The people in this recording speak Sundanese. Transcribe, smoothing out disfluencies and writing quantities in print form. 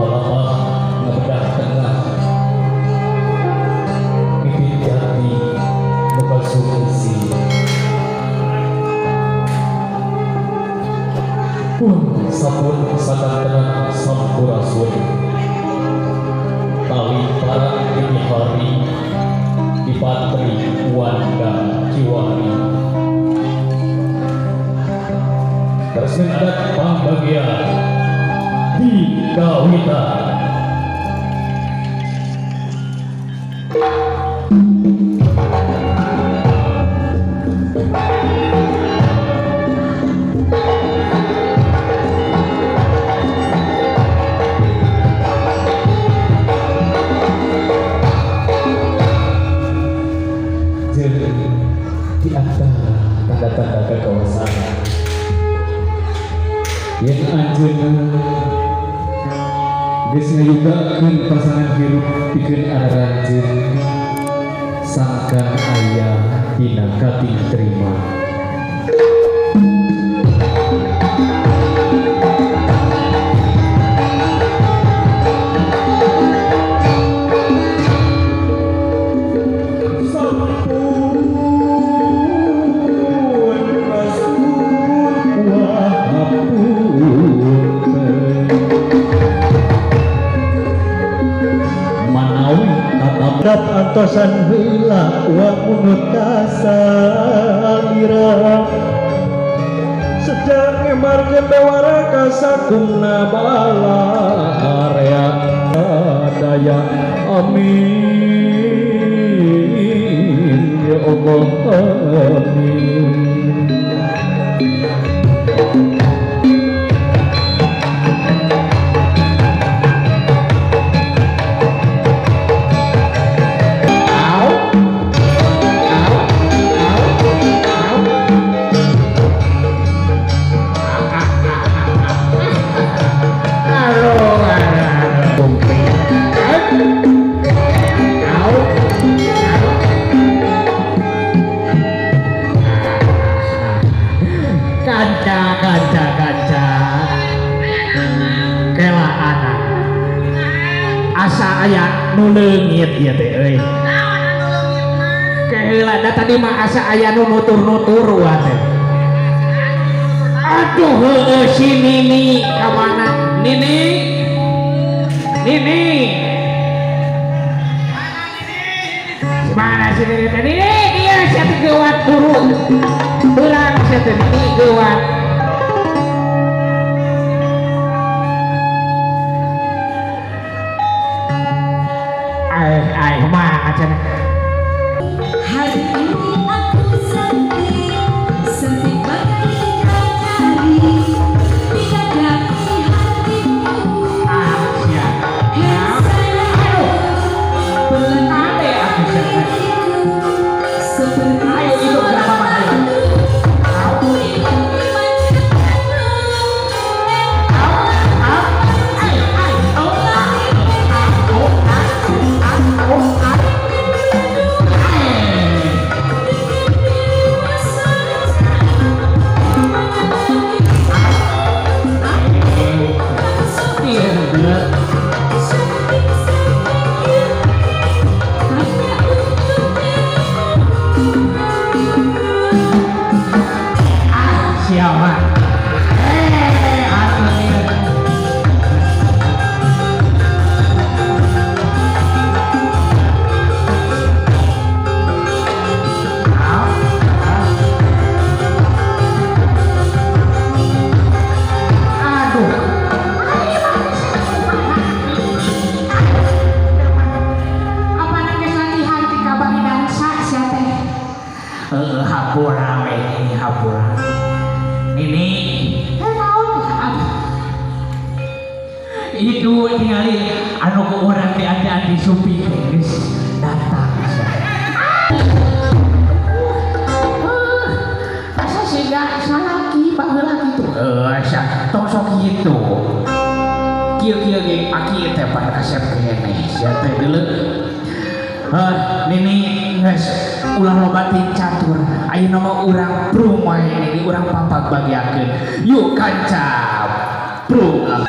Palapah ngabedah tengah mimpi jati nu kasumisi pun sabun sadantenan sampurasun tali parat dini hari di patri wanda kiwari Resmin adat pambagia di Kawita. Jadi di antara tanda-tanda kekuasaan yang anjeunna geus ngayugakeun pasangan hirup pikeun aranjeun sangkan aya dina kating terima. Antosan heula uang munut kasalira sejak ngemarkeun bewara kasakumna bala area daya amin ya Allah amin. Kanca kela anak asa aya nu leungit ieu teh euy. Keheula da tadi mah asa aya nu nutur-nutur wa teh. Aduh heueuh si Nini ka mana? Nini? Nini? Mana si Nini teh? Nini dia sia teh geuwat buru. Beurang sia teh Nini geuwat. Ai mah cenah. Hari ini aku sedih, sedih bagai bidadari, bidadari hatimu. Ah sia. Hei sayangku, Ade aku sia. diriku seperti Ayo hidup suara berapa batu, Siapa? Atuh nih. Aduh. Apa geus latihan ti kabari dansa sia teh? Heeh, hampura we ini hampura. Nini, naon? Itu ningali anu ku urang di andi-andi supi geus datang. Asa siga salaki baheula kitu. Heuh, asa tong sok kitu. Kieu-kieu ge aki teh pan kasep keneh sia teh deuleu. Heuh, Nini geus ulah loba catur. Ayeuna mah urang prung wae Nini urang papag bagiakeun. Yuk kanca prung.